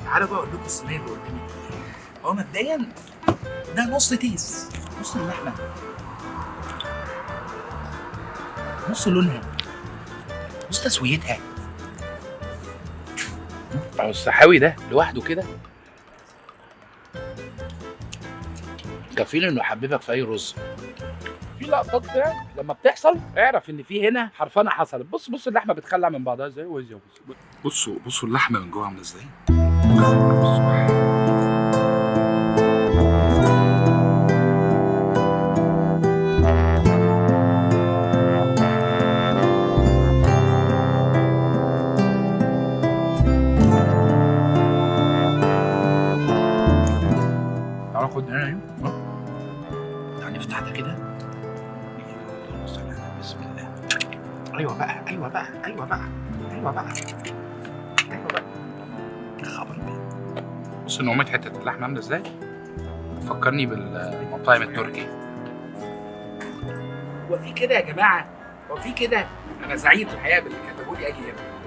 تعالوا بقى اقول لكم الصينية اللي قدامي دي. هو مبدئيا ده نص تيس، نص اللحمة، نص لونها، نص تسويتها. اهو السحاوي ده لوحده كده كفيل انه يحببك في اي رز. في لقطات كده لما بتحصل اعرف ان في هنا حرفنه حصلت. بص بص اللحمة بتخلع من بعضها ازاي. بصوا بصوا اللحمة من جوه عامله ازاي. بصوا. تعالى خد هنا. ايوه تعالى نفتح ده كده. بسم الله. ايوه بقى، ايوه بقى، ايوه بقى، ايوه بقى، ايوه بقى. خبر. بص نعومة حتة اللحمة عاملة ازاي. فكرني بالمطاعم التركي. وفي كده يا جماعة، وفي كده. أنا سعيد الحقيقة باللي كتبوا لي أجي هنا.